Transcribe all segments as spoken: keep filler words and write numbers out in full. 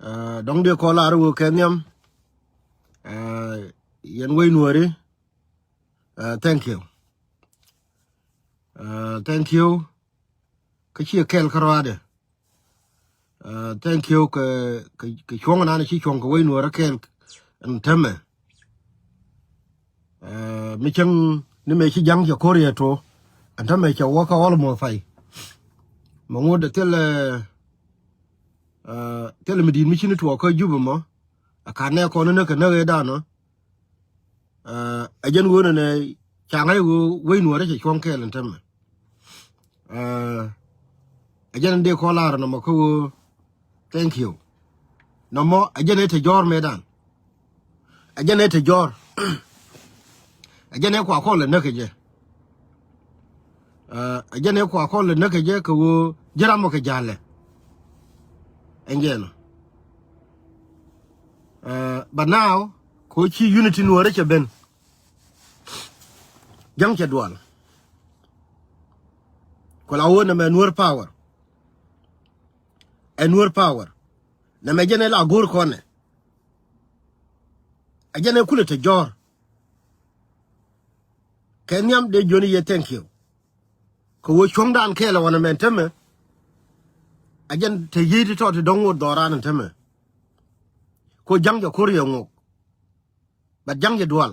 Dɔ̱ŋ dee kɔn lar wee kɛ nhiam. Yɛn wec Nuɔri. Thank you. Thank you. Kä ciɛ kɛl kä ruaadɛ. Thank you kɛ, kɛ cuɔ̱ŋ nan ci cuɔ̱ŋ kɛ wec Nuɔri kɛl ɛn tämɛ. Mi cäŋ ni mëë ci ja̱ŋ cɛ ko̱r yɛ tuɔ ɛn tämɛ cɛ wä kä almost pay. Mɛ ŋut thilɛ, thilɛ mi di̱i̱t mi ci ni tuɔɔk kä Jubɛ mɔ. A ka̱n nɛ kɔn ni näk kɛ näk ëëdan ɔ. Ɛ jɛn ɣöö nɛnɛ ca ŋa̱c ɣöö wec Nuɔrɛ cɛ cuɔ̱ŋ kɛɛl ɛn tämɛ. Ɛ jɛn in dee kɔn lar nɔmɔ kä ɣöö thank you. Nɔmɔ ɛ jɛn ëë te jɔ̱ɔ̱r mëëdan. Ɛ jɛn ëë te jɔ̱ɔ̱r. Ɛ jɛn ëë kua kɔn lɛ näk kɛ jɛ. Ɛ jɛn ëë kua kɔn lɛ näk kɛ jɛ kɛ ɣöö ji̱ ram mɔ kɛ ja̱lɛ. Ɛn jɛn ɔ. But now kɛ ɣöö ci unity Nuɔrɛ cɛ ben. Ja̱ŋ cɛ dual. Kɛ la ɣöö nɛmɛ Nuɔr power. Ɛ Nuɔr power. Nɛmɛ jɛn ɛ la go̱o̱r kɔnɛ. Ɛ jɛn ɛ kulɛ te jɔ̱ɔ̱r. Kɛ nhiam dee jiöni yɛ thank you. Kɛ ɣöö cuɔ̱ŋdan kɛɛl ɛ wanɛ mɛn tämɛ. Ɛ jɛn te yiey ti tɔt ti dɔ̱ŋ ŋot dhɔran ɛn tämɛ. Kɛ ɣöö ja̱ŋ jɛ ko̱r yɛ ŋok. But ja̱ŋ jɛ dual.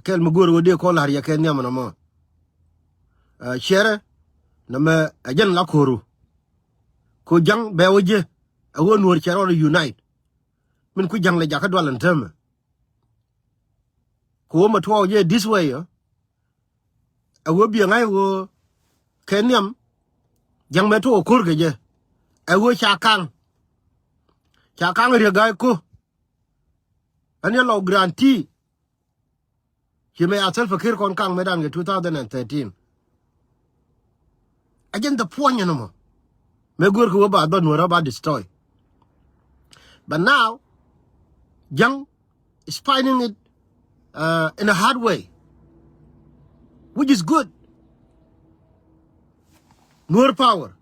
Kɛl mi go̱o̱r ɣöö dee kɔn la̱r yɛ kɛ nhiam ɛn ɛmɔ. Ciɛrɛ nɛmɛ ɛ jɛn la ko̱ru. Kɛ ɣöö ja̱ŋ bɛ wä jɛ ɛ ɣöö Nuɔr cɛ rɔɔd unite. Min ku ja̱ŋ lɛ jakä dual ɛn tämɛ. Kɛ ɣöö mɛ tuɔɔk jɛ this way ɔ. Ɛ ɣöö biɛ ŋa̱c ɣöö kɛ nhiam ja̱ŋ mɛ tuɔɔk ko̱r kɛ jɛ. Ɛ ɣöö ca kaŋ. Ca kaŋ Riek Gai Kok. Ɛn yɛ lɔ guarantee. Ci mɛ a Salva Kiir kɔn kaŋ mɛ dan kɛ two thousand and thirteen. Ɛ jɛn the point ɛn ɛmɔ. Mɛ go̱o̱r kɛ wä ba dhɔt Nuɔrɛ ba destroy. But now, ja̱ŋ is finding it in a hard way, which is good. Nuɔr power.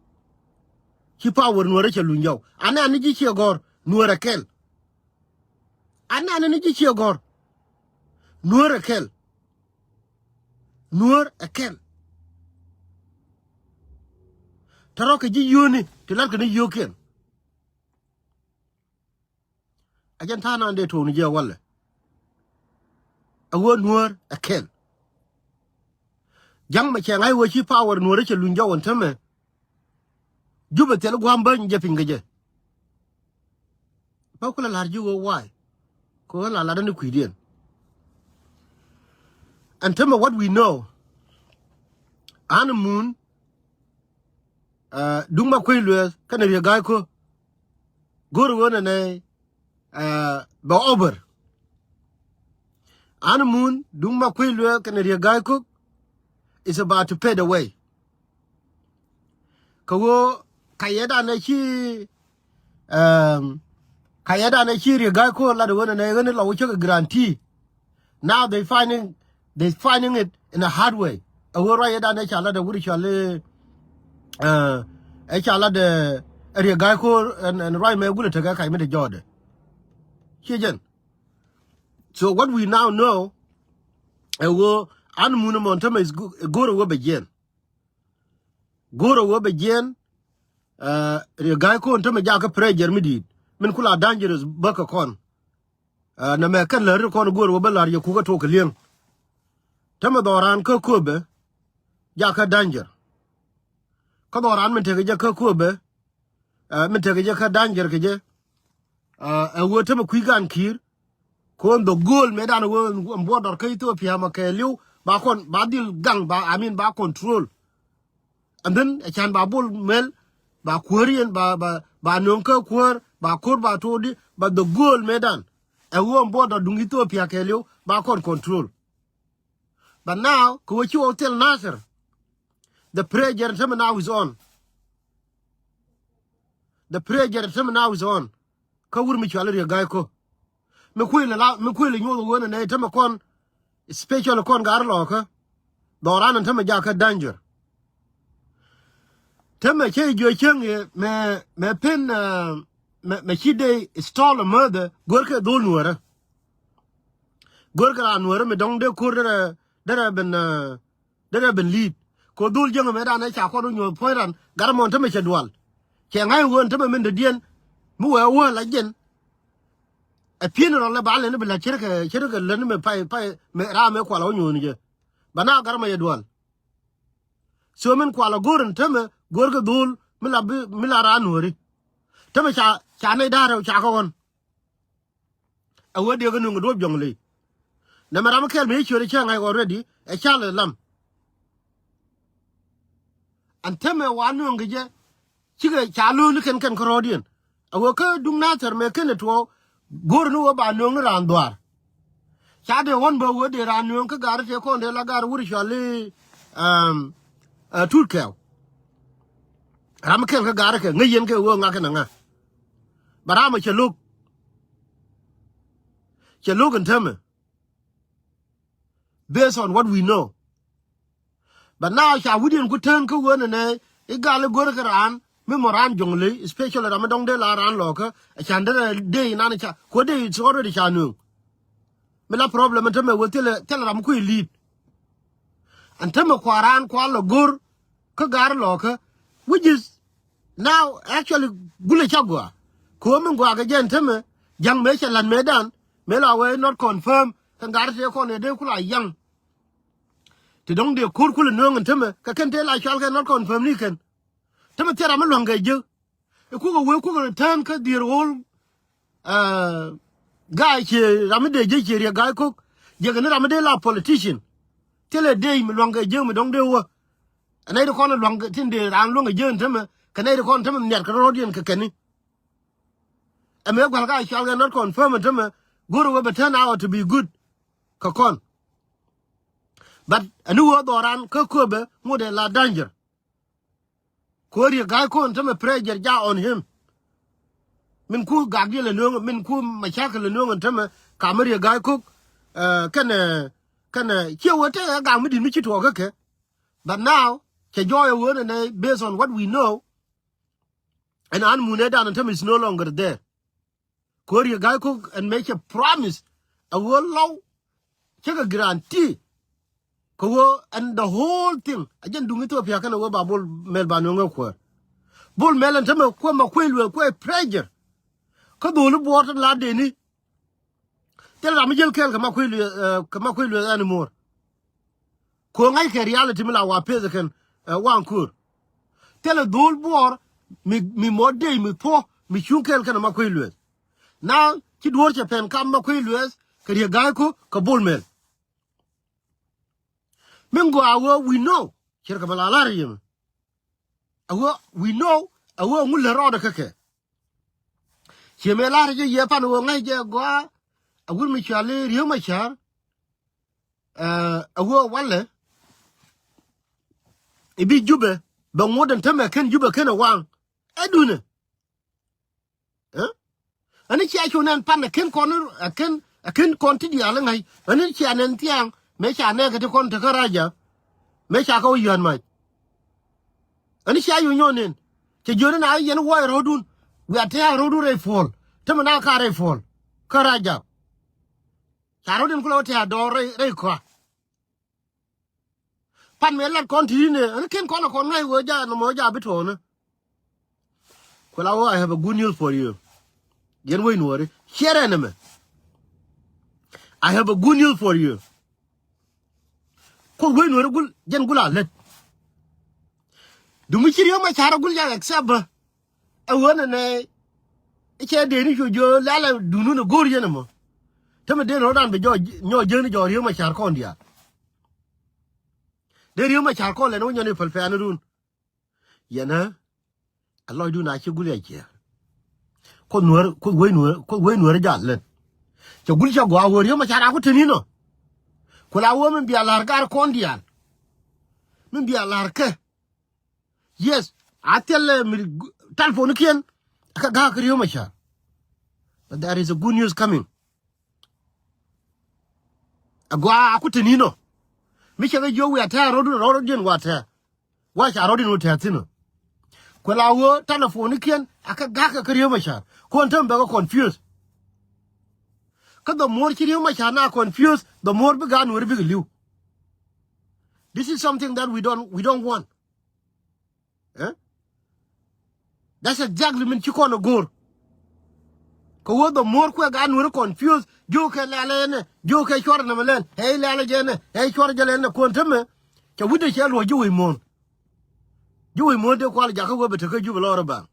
Ci power Nuɔrɛ cɛ luny jɔw. Anɛ ani ji̱ ciɛ gɔ̱r Nuɔrɛ kɛl. Anɛ ani ni ji̱ ciɛ gɔ̱r. Nuɔr ɛ kɛl. Nuɔr ɛ kɛl. Te rɔ kɛ ji̱ yio̱o̱ni ti la̱t kɛ ni yio̱o̱kiɛn. A jɛn tha̱a̱ŋ nan dee tuɔɔk ni jiɛ walɛ. A ɣöö Nuɔr ɛ kɛl. Ja̱ŋ mɛ cɛ ŋa̱c ɣöö ci power Nuɔrɛ cɛ luny jɔw ɛn tämɛ. Jubɛ thil gua̱a̱m bäny jɛ piny kɛ jɛ. Bä kulɛ la̱r ji̱ ɣöö why. Kɛ ɣöö la lat ni kui̱diɛn. Ɛn tämɛ what we know. An mun duŋ ma kuec lueeth kɛnɛ Riek Gai Kok. Go̱r ɣöö nɛnɛ bɛ over. An mun duŋ ma kuec lueeth kɛnɛ Riek Gai Kok is about to fade away. Kɛ ɣöö kayɛdan ɛ ci kayɛdan ɛ ci Riek Gai Kok lat ɣöö nɛnɛ ɣän lɔ wä cä kɛ guarantee. Now they finding, they finding it in a hard way. Ɛ ɣöö ruac yɛdan ɛ ca lat ɛ wur cɔl i̱ ɛ ca lat ɛ Riek Gai Kok ɛn ruac mɛ gulɛ tekɛ kac mi te jɔɔdɛ. Ciɛ jɛn. So what we now know ɛ ɣöö an mun ɛmɔ tämɛ is go̱o̱r ɛ ɣöö bɛ jiɛn. Go̱o̱r ɛ ɣöö bɛ jiɛn. Riek Gai Kok tämɛ jakä pressure mi di̱i̱t min kula dangerous bäkä kɔn. Nɛmɛ kɛn läri kɔn go̱o̱r ɣöö bä la̱r yɛ kukä tok kɛ li̱eŋ. Tämɛ dhɔran kä Köpɛ jakä danger. Kä dhɔran min tekɛ jɛ kä Köpɛ min tekɛ jɛ kä danger kɛ jɛ. Ɛ ɣöö tämɛ kui̱ gan ki̱i̱r. Kɔn dhɔk gööl mëëdan wee ɛn buɔt dɔr kä Ethiopia mɔ kɛɛliw ba kɔn ba dhil gaŋ ba, I mean, ba control. And then ɛ can ba Bol Mel ba kuäär yɛn ba, ba, ba nöŋ kä kuäär ba ko̱r ba to̱o̱di ba dhɔk gööl mëëdan. Ɛ wee ɛn buɔt dɔr duŋ Ethiopia kɛɛliw ba kɔn control. But now kɛ wee ci wä thil Nasir. The pressure tämɛ now is on. The pressure tämɛ now is on. Kä wur mi cual Riek Gai Kok. Mi kuël la, mi kuël nyuɔth wen nɛ tämɛ kɔn, especially kɔn gar lɔkä. Dhɔran tämɛ jakä danger. Täämɛ cä jiök cäŋ i̱ mɛ, mɛ pen, ah, mɛ, mɛ ci dee stall a murder, go̱rkɛ dhol Nuäärä. Go̱rkɛ raan Nuäärä mi dɔ̱ŋ dee ko̱r derɛ, derɛ ben, ah, derɛ ben li̱i̱t. Kɛ ɣöö dhol jiäŋ mëëdan ɛ ca kɔn wä nyuɔ̱th puɔ̱ny ran, gat ɛmɔ ɛn täämɛ cɛ dual. Cɛ ŋa̱c ɣöö ɛn täämɛ min dɔ̱diɛn, mi wee wä la jiɛn. Ɛ pi̱n rɔl ɛ ba lɛn bi la̱t ce̱tkɛ, ce̱tkɛ lɛn mɛ pay, pay, mɛ ram mɛ kual wä nyuɔ̱th ni jɛ. Ba na gat ɛmɔ cɛ dual. So min kual a go̱r ɛn täämɛ, go̱rkɛ dhol mi la bi, mi la raan Nuääri. Täämɛ ca, ca nɛy da̱ŋ rɛw ca kɛ ɣɔ̱n. A wee diɛ kɛ nuŋ kɛ duɔ̱ɔ̱p Jɔŋley. Nɛmɛ ram kɛl mi ci ciöt cä ŋa̱c already, ɛ Charles Lam. Ɛn täämɛ wa nuŋ kɛ jɛ, cikɛ ca lo̱o̱n ni kɛn kɛn kärɔɔdiɛn. A wee kä duŋ Nathɛr mɛ kɛn ɛ tuɔɔk, go̱r ni wee ba nuŋ ni raan dhuaar. Ca dee ɣɔ̱n bä wee dee raan nuŋ kä gaari tëë kɔn dee la gaari wur cɔal i̱, um, uh, Tut Kɛw. Ram kɛl kä gaari kɛ ŋäc yɛn kɛ wee ŋa kɛn ɛ ŋa. Ba ram ɛ cɛ lo̱k. Cɛ lo̱k ɛn täämɛ. Based on what we know. But now ca wi̱diɛn ku tään kä wen ɛnɛ i̱ gal i̱ go̱rkɛ raan mi mɔ raan Jɔŋley, especially ram mi dɔ̱ŋ dee la raan lɔɔkä, a can derɛ dee inan ca kuɔ dee it's already ca nuŋ. Mi la problem ɛn täämɛ wee thilɛ, thilɛ ram mi kui̱ li̱i̱t. Ɛn täämɛ kua raan kua lɔ go̱r kä gaari lɔɔkä, which is now actually gulɛ ca gɔaa. Kɛ ɣöö min gɔaa kɛ jɛ ɛn täämɛ, ja̱ŋ mëë cɛ la̱t mëëdan, mëë la wee not confirm, kɛ gaari tëë kɔn ɛ dee ku la yaŋ. Ti dɔ̱ŋ dee ko̱r kulɛ nööŋ ɛn täämɛ, kɛ kɛn tëë la cɔalkɛ not confirm ni kɛn. Täämɛ thil ram mi lua̱ŋ kɛ jiäk. I̱ kukɛ wee kukɛ return kä dhier ɣöl, ah, ga̱a̱c ciɛ ram mi dee jiäk ciɛ Riek Ga̱a̱c Kok. Jiäk ni ram mi dee la politician. Thilɛ dee mi lua̱ŋ kɛ jiäk mi dɔ̱ŋ dee wä. Ɛ nɛy ti kɔn lua̱ŋ kɛ tin dee raan luäŋ kɛ jiäk ɛn täämɛ. Kɛ nɛy ti kɔn täämɛ nhiat kɛ rɔ̱diɛn kɛ kɛn i̱. Ɛ mëë gua̱l ka cɔalkɛ not confirm ɛn täämɛ. Go̱r wee bɛ turn out to be good. Kɛ kɔn. But ɛn i̱ wee dhɔran kä köpɛ ŋot ɛ la danger. Kɛ ɣöö Riek Ga̱a̱c Kok ɛn täämɛ pressure ja on him. Min ku gak diɛl ɛ nööŋ, min ku mashakil ɛ nööŋ ɛn täämɛ, ka mi Riek Ga̱a̱c Kok, eh, kɛnɛ, kɛnɛ, ciɛ wee tekɛ gak mi di̱t mi ci tuɔɔk kä kɛ. But now, cɛ jɔɔy ɛ ɣöö nɛnɛ, based on what we know, ɛn an munɛ dan ɛn täämɛ is no longer there. Kɛ ɣöö Riek Ga̱a̱c Kok ɛn mëë cɛ promise, ɛ ɣöö lɔw, cä kɛ guarantee. Kɛ ɣöö ɛn the whole thing, a jɛn duŋ Ethiopia kɛnɛ ɣöö ba Bol Mel ba nööŋ ɛ kuäär. Bol Mel ɛn täämɛ kuɛ Makuei Lueth kuɛ pressure. Kä dholi Buɔɔr tin la deni. Thilɛ ram mi jäl kɛɛl kɛ Makuei Lueth, eh, kɛ Makuei Lueth anymore. Kɛ ɣöö ŋa̱ckɛ reality mi la wa peth kɛn, eh, waŋ kuäär. Thilɛ dhol Buɔɔr mi, mi mɔ dee mi puɔ̱ mi cuŋ kɛɛl kɛnɛ Makuei Lueth. Now, ci duɔ̱ɔ̱r cɛ pɛn kam Makuei Lueth kɛ Riek Ga̱a̱c Kok kɛ Bol Mel. Min gɔaa ɣöö we know. Ce̱tkɛ mi la la̱r yɛ mi. A ɣöö we know, a ɣöö ŋu lät rɔɔdɛ kä kɛ. Ciɛ mëë la̱r jɛ yɛ pan ɣöö ŋäc jɛ gɔaa, a wut mi cɔal i̱ Riek Machar, eh, a ɣöö walɛ i̱ bi Jubɛ bɛ ŋot ɛn täämɛ kɛn Jubɛ kɛn ɛ waŋ. Ɛ duŋdɛ. Eh? Ani cia cu nɛn pan ɛ ken kɔn, ɛ ken, ɛ ken kɔn ti diaal ŋa̱c. Ani cia nɛn thiaŋ mëë ca nɛɛkɛ ti kɔn tekä Rajab. Mëë ca kɛ wä yään mac. Ani cia cu nyɔn nɛn. Cɛ jiöni na yɛn wuɔc rɔ̱dun. Wiaa tɛ̈ɛ̈ rɔ̱dun rɛy puɔl. Täämɛ na ka rɛy puɔl. Kä Rajab. Ca rɔ̱dun kulɛ wä tɛ̈ɛ̈ dɔɔr rɛy, rɛy kɔa. Pan mëë lat kɔn ti̱ti̱ ni, ɛn ken kɔn ɛ kɔn ŋa̱c ɣöö ja nɔmɔ ja bi tuɔɔni. Ku la ɣöö, I have a good news for you. Yɛn wec Nuɔɔri. Ciɛ rɛn ɛmɛ. I have a good news for you. Kuoth wec Nuɔɔri gul, jɛn gul a lät. Duŋ mi ci Riek Machar gul jak accept bä. Ɛ ɣöö nɛnɛ, ɛ cɛ dee ni cu jiö lalɛ duŋdun ɛ go̱o̱r yɛn ɛmɔ. Täämɛ dee rɔ̱dan bɛ jɔɔc, nyɔɔc jiäkni jɔɔc Riek Machar kɔn diaal. Dee Riek Machar kɔn lɛn wä nyɔn i̱ päl pɛ̈ɛ̈ni run. Yɛn ɛ, a lɔcdun a ci gul ya ciɛ. Kuoth Nuɔɔri, Kuoth wec Nuɔɔri, Kuoth wec Nuɔɔri jal lät. Cɛ gul cɛ gɔaa ɣöö Riek Machar a ku te ni nɔ. Ku la ɣöö min bia la̱r gar kɔn diaal. Min bia la̱r kɛ. Yes, a thil, eh, mi gu-, telephone kiɛn, kä ga̱a̱k Riek Machar. But there is a good news coming. A gɔaa a ku te ni nɔ. Mi cɛ kɛ jiök wiaa tɛ̈ɛ̈ rɔ̱dun, rɔ̱diɛn wa tɛ̈ɛ̈. Wa ca rɔ̱diɛn wä tɛ̈ɛ̈ thi̱n ɔ. Ku la ɣöö telephone-nikiɛn akɛ ga̱kɛ kä Riek Machar. Kuɔn täämɛ bɛ kɛ confuse. Kä the more ci Riek Machar na confuse, the more bi gaat Nuääri bikɛ li̱w. This is something that we don't, we don't want. Eh? That's exactly min ci kɔn a go̱o̱r. Kɛ ɣöö the more kuɛ gaat Nuääri confuse, jiökɛ lɛl ɛnɛ, jiökɛ cuarɛ nɛmɛ lɛl, ɛ lɛl jɛ ɛnɛ, ɛ cuarɛ jɛ lɛl ɛnɛ, kuɔn täämɛ, cɛ wi̱cdɛ cɛ luɔ̱c ji̱ wec muɔ̱ɔ̱n. Ji̱ wec muɔ̱ɔ̱n dee kual jakä wee bɛ tekä Jubɛ lɔr i̱ baŋ.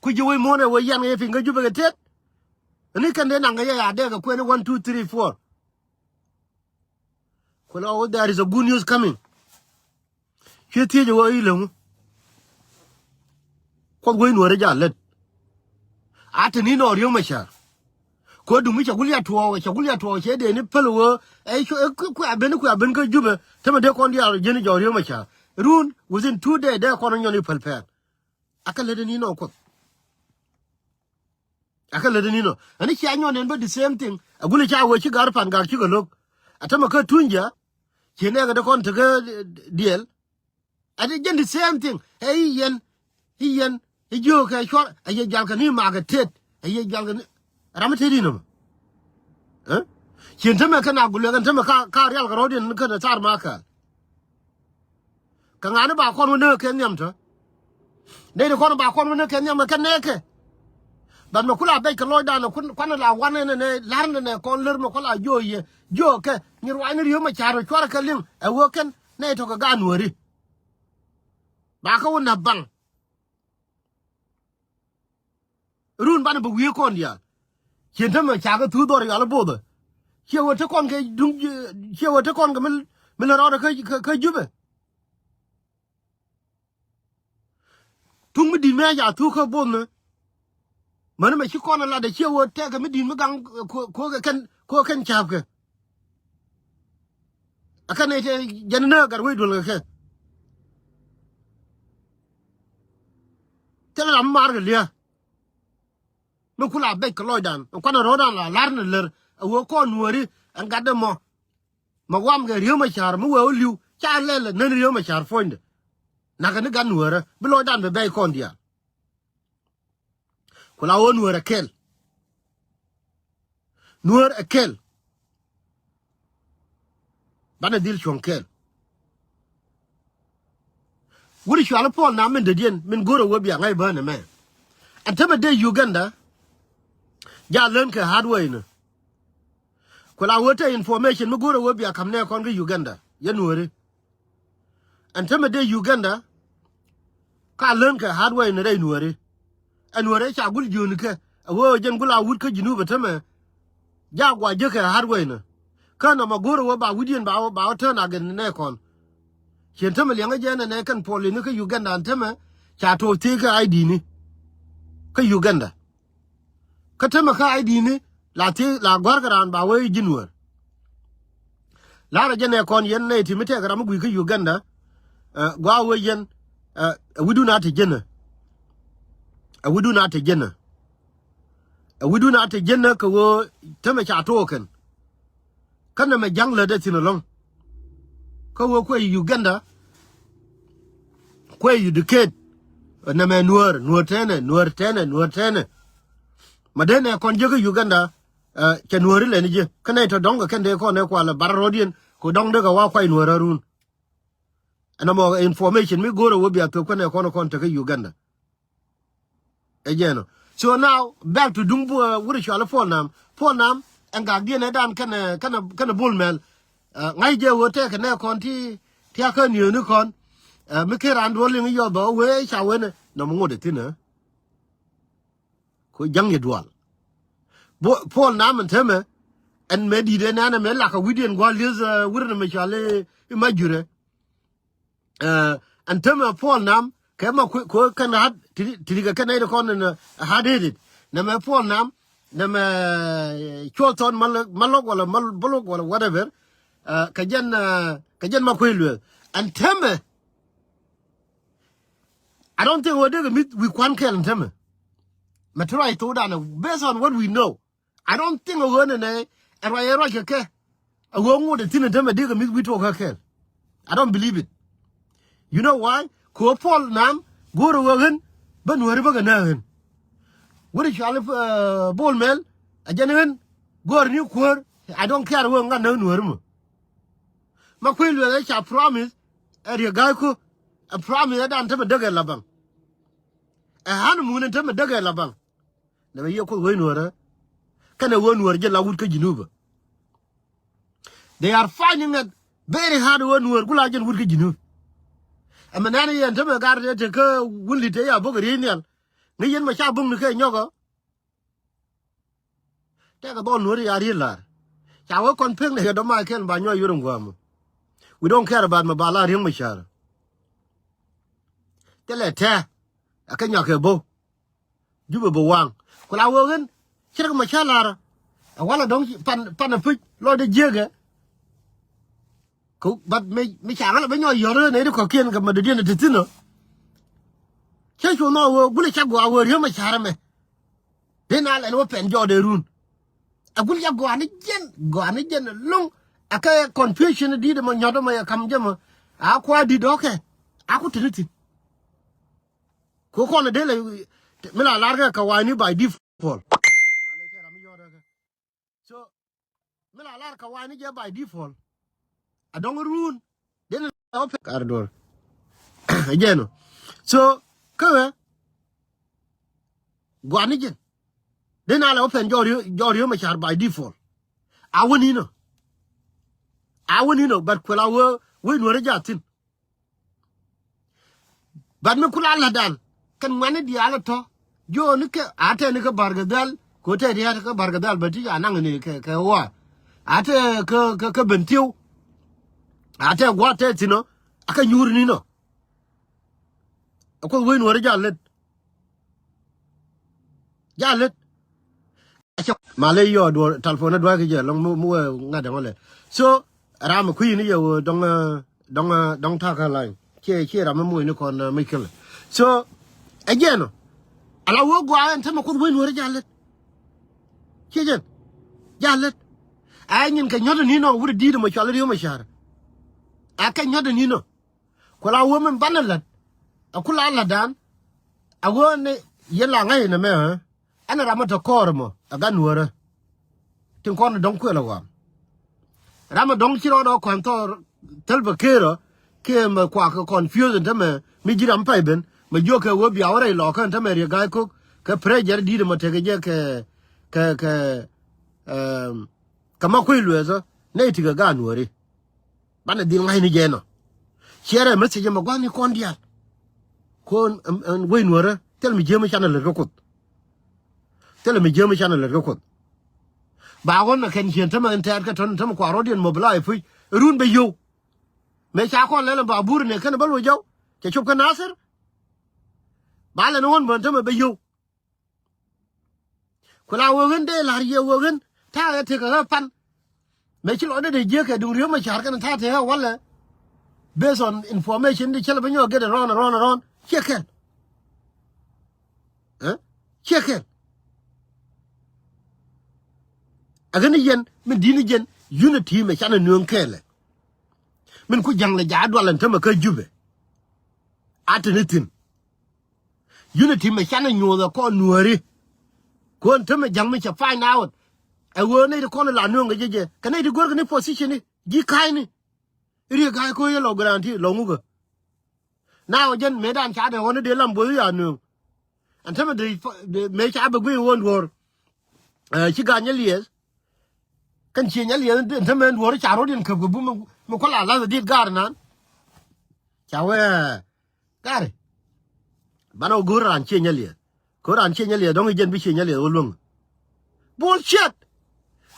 Ku ji̱ wec muɔ̱ɔ̱n ɛ wee yan kɛ yɛ piŋ kä Jubɛ kɛ tet. Ɛn i̱ kɛn dee naŋ kɛ yɛ ya dee kɛ kuɛn i̱ one, two, three, four. Ku la ɣöö there is a good news coming. Cuɛ thiec ɣöö i̱ läŋu. Kuoth wec Nuäärä jal lät. A te ni nɔ Riek Machar. Kɛ duŋ mi cɛ gul ya tuɔɔk, cɛ gul ya tuɔɔk, cɛ dee ni päl ɣöö ɛ cuɛ kuɛ a ben, kuɛ a ben kä Jubɛ. Täämɛ dee kɔn diaal ji̱n jɔk Riek Machar. Run within two day dee kɔn nyɔn i̱ päl pɛn. Akɛ lät ni nɔ Kuoth. Akɛ lät ni nɔ. Ɛn i̱ cia nyɔn ɛn bä the same thing. A gul i̱ ca wee ci gar pan gak cikɛ lo̱k. A täämɛ kä Tunyja. Ci nɛɛkɛ dee kɔn tekä diɛl. Ɛ ti jɛn the same thing. Ɛ i̱ yɛn, i̱ yɛn, i̱ jiökɛ cuɔr, ɛ yɛ jal kɛ ni makɛ tet, ɛ yɛ jal kɛ ni ram mi tet inɔ mɔ. Eh? Cin täämɛ kɛn a gulɛ kɛn täämɛ ka, ka rial kɛ rɔɔdiɛn kɛn a thar ma kɛɛl. Kɛ ŋa̱ni ba kɔn wä näk kɛ nhiam tɔ. Nɛy ti kɔn ba kɔn wä näk kɛ nhiam kɛ nɛɛkɛ. But mɛ kula bɛc kɛ lɔcdan kuan la wan ɛn ɛn lar ɛn ɛn kɔn lär mɛ kula jiö yɛ jiö kɛ ni ruacni Riek Machar cuarɛ kɛ liŋ ɛ wee kɛn nɛy tɔ̱ kɛ gaat Nuääri. Ba kä wä na̱p baŋ. Run banɛ bɛ wi̱i̱ kɔn diaal. Cien täämɛ cakɛ thuth dhɔr yɔal i̱ bothɛ. Ciɛ wä te kɔn kɛ duŋ, ciɛ wä te kɔn kɛ mi, mi lät rɔɔdɛ kä, kä, kä Jubɛ. Tuŋ mi di̱t mi a ca thuk kä bothni. Mäni mɛ ci kɔn a latdɛ ciɛ wä tɛkɛ mi di̱t mi gaŋ, eh, ko, ko kɛ kɛn, ko kɛn ca̱pkɛ. Akɛ nɛy tɛ jɛn nääk gat wec duel kɛ kɛ. Thilɛ ram mi maar kɛ lia̱a̱. Mi kula bɛc kɛ lɔcdan. Ɛn kuanɛ ro̱o̱dan la la̱r ni lär. Ɛ wee kɔn Nuääri ɛn gatdɛ mɔ. Mɛ wam kɛ Riek Machar mi wee wä li̱w. Ca lɛl ɛ nän Riek Machar puɔ̱nydɛ. Nakä ni gat Nuäärä. Bi lɔcdan bɛ bɛc kɔn diaal. Ku la ɣöö Nuäär ɛ kɛl. Nuäär ɛ kɛl. Banɛ dhil cuɔ̱ŋ kɛl. Wut cual Paul Nam min dɔ̱diɛn min go̱o̱rɛ wee bia ŋa̱c bäänɛ mɛ. Ɛn tämɛ dee Uganda. Ja län kɛ hardware ni. Ku la ɣöö te information mi go̱o̱rɛ wee bia ka̱m nɛ kɔn kä Uganda. Yɛ Nuääri. Ɛn tämɛ dee Uganda, ka län kɛ hardware ni rɛy Nuääri. Ɛ Nuääri ca gul jiöönikɛ, ɛ wee jɛn gul a wut kä Junub ɛ tämɛ, ja gua jek kɛ hardware ni. Kä nɔmɔ go̱o̱rɛ wee ba wut yɛn ba wä, ba wä tään a gɛn ni nɛ kɔn. Cien tämɛ liɛŋä jɛ nɛ nɛ kɛn puɔl ni kä Uganda ɛn tämɛ, ca to̱o̱k thiec kɛ I D ni. Kä Uganda. Kä tämɛ kä I D ni la thi la gɔ̱a̱r kɛ raan ba wee ji̱ Nuäär. La̱rä jɛ nɛ kɔn yɛn nɛy ti mi tɛk ram mi gui̱c kä Uganda. Ɛ, gua wee yɛn, ɛ, ɛ wi̱dun a te jänä. Ɛ wi̱dun a te jänä. Ɛ wi̱dun a te jänä kɛ ɣöö tämɛ ca to̱o̱kɛn. Kä nɛmɛ ja̱ŋ lätdɛ thi̱n ɛlɔ̱ŋ. Kä wee kuɛ Uganda. Kuɛ educate. Nɛmɛ Nuäär, Nuäär tɛnɛ, Nuäär tɛnɛ, Nuäär tɛnɛ. Ma dee nɛ kɔn jiäk kä Uganda, ɛ, cɛ Nuääri lɛni jiäk. Kä nɛ tɔ dɔ̱ŋ kɛ kɛn dee kɔn ɛ kualɛ bar rɔ̱diɛn, ku dɔ̱ŋ dee kɛ wa kuay Nuäär arun. Ɛn ɛmɔ information mi go̱o̱rɛ wee bia thöp kä nɛ kɔn kɔn te kä Uganda. Ɛ jɛn ɔ. So now, back to duŋ bu, uh, wut cuali Paul Nam. Paul Nam, ɛn gak diɛn ɛ dan kɛnɛ, kɛnɛ, kɛnɛ Bol Mɛl. Uh, ŋa̱c jɛ ɣöö tɛkɛ nɛ kɔn ti, ti a kä niööni kɔn. Uh, mi ken raan duɔl liŋ yɔth ɔ wee ca wen ɛ. Nɔm ŋot ɛ thin ɛ. Ko ja̱ŋ yɛ dual. Bo, Paul Nam ɛn temɛ. Ɛn mɛ di̱t ɛ nɛn ɛ mɛ lak ɛ wi̱diɛn gua̱l lieth, uh, wut ɛ mɛ cuali i̱ ma jurɛ. Ɛ, ɛn tämɛ Paul Nam kɛ ma kui̱, kui̱ kɛn hat, ti, ti kɛ kɛn nɛy ti kɔn in, ɛ, hat headed. Nɛmɛ Paul Nam, nɛmɛ, ɛ, Cuɔl Thɔn Malok, Malok wala Mal-, Bolok wala whatever. Ɛ, kɛ jɛn, ɛ, kɛ jɛn ma kui̱ lueel. Ɛn tämɛ, I don't think wä dee kɛ mi̱th wi̱i̱ kua̱n kɛɛl ɛn tämɛ. Mɛ ti ruac thokdan, based on what we know. I don't think a ɣöö nɛnɛ ɛ ruac ɛ ruac kɛ kɛ. A ɣöö ŋot ɛ thi̱n ɛ tämɛ dee kɛ mi̱th wi̱i̱ tuɔɔk kä kɛɛl. I don't believe it. You know why? Kɛ ɣöö Paul Nang go̱o̱rɛ ɣöö ɣän bä Nuääri bä kɛ nääk ɣän. Wut cuali, eh, Bol Mel a jɛn ɣän go̱o̱r ni kuäär, I don't care ɣöö ŋa̱t nääk Nuääri mɔ. Makuei Lueth ɛ ca promise ɛ Riek Gai Kok, ɛ promise ɛ dan tämɛ däk ɛ Labaŋ. Ɛ honeymoon ɛ tämɛ däk ɛ Labaŋ. Nɛ bɛ yiëë Kuoth wec Nuäärä. Kɛnɛ ɣöö Nuäär jɛ la wut kä Jinubä. They are finding it very hard ɣöö Nuäär ku la jɛn wut kä Jinub. Ɛmɛ nɛn yɛn tämɛ gar tɛ te kä wun lit te ya bok riey nhial. Ŋäc yɛn mɔ ca bok ni kɛ nyɔkɔ. Tɛkɛ dhɔl Nuäär ya riey la̱r. Ca wee kɔn pek ni kɛ dɔ̱ ma kɛl ba nyɔk yur in gua̱a̱m. We don't care about mɛ ba la Riek Machar. Thilɛ tɛ. Ɛ kä nyɔk kɛ bok. Jubɛ bɛ waŋ. Ku la wee ɣän cɛ rɛ kɛ mɔ cä la̱rä. Ɛ walɛ dɔ̱ŋ pan, pan ɛ puc lɔcdɛ jiäkɛ. Kɛ bat mi, mi ca ɣän ɛ bä nyɔk yɔ̱r ɣän ɛ ri kɔ̱kiɛn kɛ mɛ dɔ̱diɛn ɛ te thi̱n ɔ. Cä cu nhɔk wee gulɛ cä gɔaa wee Riek Machar ɛmɛ. Dee na lɛn wä pɛn jɔɔdɛ run. Ɛ gul cä gɔaa ni jiɛn, gɔaa ni jiɛn ɛlɔ̱ŋ. Ɛ kɛ confusion di̱t ɛmɔ nyɔt ɛmɔ yɛ ka̱m jɛ mɔ. A kua di̱t ɔkɛ. A ku te ni thi̱n. Ku kɔn dee lɛ mi la lar kɛ kɛ wani by default. So mi la lar kɛ wani jɛ by default. A dɔŋ run den la open kar dor. Jɛn ɔ. So kä guani jɛn den la open jɔr yo, jɔr yo ma car by default. A wani nɔ. A wani nɔ, but kuɛl a wee, wee Nuäärä jathin. Bat mi kula la̱tdan kɛn ŋuani diaal ɛ tɔ̱. Jiöni kɛ a tɛni kä Barkadhal kɛ tɛ diaal kä Barkadhal bɛ ti ca naŋ ni kɛ, kɛ wa. A tɛ kä, kä, kä Bentiu. A tɛ gua̱a̱th tɛ thi̱n ɔ. A kɛ nyuur ni nɔ. A Kuoth wec Nuäärä jal lät. Jal lät. Acä malɛ yɔ duɔr talpon ɛ dua̱a̱k kɛ jɛ lɔŋ mi, mi wee ŋa̱t däŋ ɔ lɛ. So ram mi kui̱ ni yɛ wee dɔŋ, eh, dɔŋ, eh, dɔŋ ta̱kä la̱ny. Ciɛ, ciɛ ram mi muɔ̱c ni kɔn, eh, mi kälɛ. So ɛ jɛn ɔ. Ala wee gɔaa ɛn tämɛ Kuoth wec Nuäärä jal lät. Ciɛ jɛn. Jal lät. Ɛ nyin kɛ nyɔ̱t ni nɔ wut di̱i̱t mɔ cual Riek Machar. Ɛ kɛ nyɔ̱t ni nɔ. Ku la wee min banɛ lät. A ku la la̱tdan. A wee ni yɛn la ŋa̱c nɛmɛ ɛ. Ɛn ram mi te kɔɔr ɛmɔ ɛ gat Nuäärä. Tin kɔn dɔ̱ŋ kuël ɛ ɣɔam. Ram mi dɔ̱ŋ ci rɔɔdɛ kɔn thɔɔr thäl bɛ keer ɔ. Kiɛ mɛ kuak kɛ confuse ɛn tämɛ mi ji̱ ram pay ben mɛ jiök kɛ wee bia wä rɛy lɔkä ɛn tämɛ Riek Gai Kok kɛ pressure di̱i̱t ɛmɔ tekɛ jɛ kɛ, kɛ, kɛ, ɛm, kɛ ma kui̱ lueethä nɛy ti kɛ gaat Nuääri. Banɛ dhil ŋa̱cni jɛ nɔ. Ciɛ rɛ message ɛmɛ gua̱thni kɔn diaal. Kɔn ɛn, ɛn wec Nuäärä thil mi jiääm canɛ lät kä Kuoth. Thil mi jiääm canɛ lät kä Kuoth. Ba ɣɔn ɛ kɛn ciën tämɛ ɛn tɛɛt kä tɔ̱n tämɛ kua rɔ̱diɛn mobilize puc run bɛ yio̱w. Mëë ca kɔn lɛl ɛn ba bur nɛ kɛn bä luɔc jɔw cɛ cop kä Nathir. Ba lɛn ɣɔn bän tämɛ bɛ yio̱w. Ku la wee ɣän dee la̱r yɛ wee ɣän ta̱a̱ ɛ tekɛ ɣä pan. Mëë ci lɔcdɛ dee jiäk kɛ duŋ Riek Machar kɛn ta̱a̱ tekɛ walɛ. Based on information di cäl bä nyɔk get around, around, around. Ciɛ kɛl. Ɛ? Ciɛ kɛl. Ɛ ɣän i̱ yɛn min di̱t ni jɛn unity mɛ canɛ nueŋ kɛɛlɛ. Min ku ja̱ŋ lɛ ja̱ dual ɛn tämɛ kä Jubɛ. A te ni thi̱n. Unity mɛ canɛ nyuɔth ɛ kɔn Nuääri. Kɔn tämɛ ja̱ŋ mi cɛ find out. Ɛ ɣöö nɛy ti kɔn la nueŋ kɛ jɛ jɛ kɛ nɛy ti go̱rkɛ ni position ni ji̱ ka̱a̱cni. Riek Gai Kok yɛ lɔ guarantee lɔ ŋukä. Na ɣöö jɛn mëëdan ca dee ɣɔn ni dee lam bo̱o̱th ya nueŋ. Ɛn tämɛ dee, dee mëë ca bɛ guiy ɣöö duɔ̱ɔ̱r. Ɛ, ci Gai Nyaliɛth. Kɛn Ciɛ Nyaliɛth ɛn tämɛ duɔ̱ɔ̱r ca ro̱diɛn käp kɛ bum mi kuala lath dit gaar nan. Ca wee Gari. Banɛ wä go̱o̱r raan Ciɛ Nyaliɛth. Ko̱ raan Ciɛ Nyaliɛth dɔ̱ŋ i̱ jɛn bi Ciɛ Nyaliɛth wä luäŋ. Bullshit.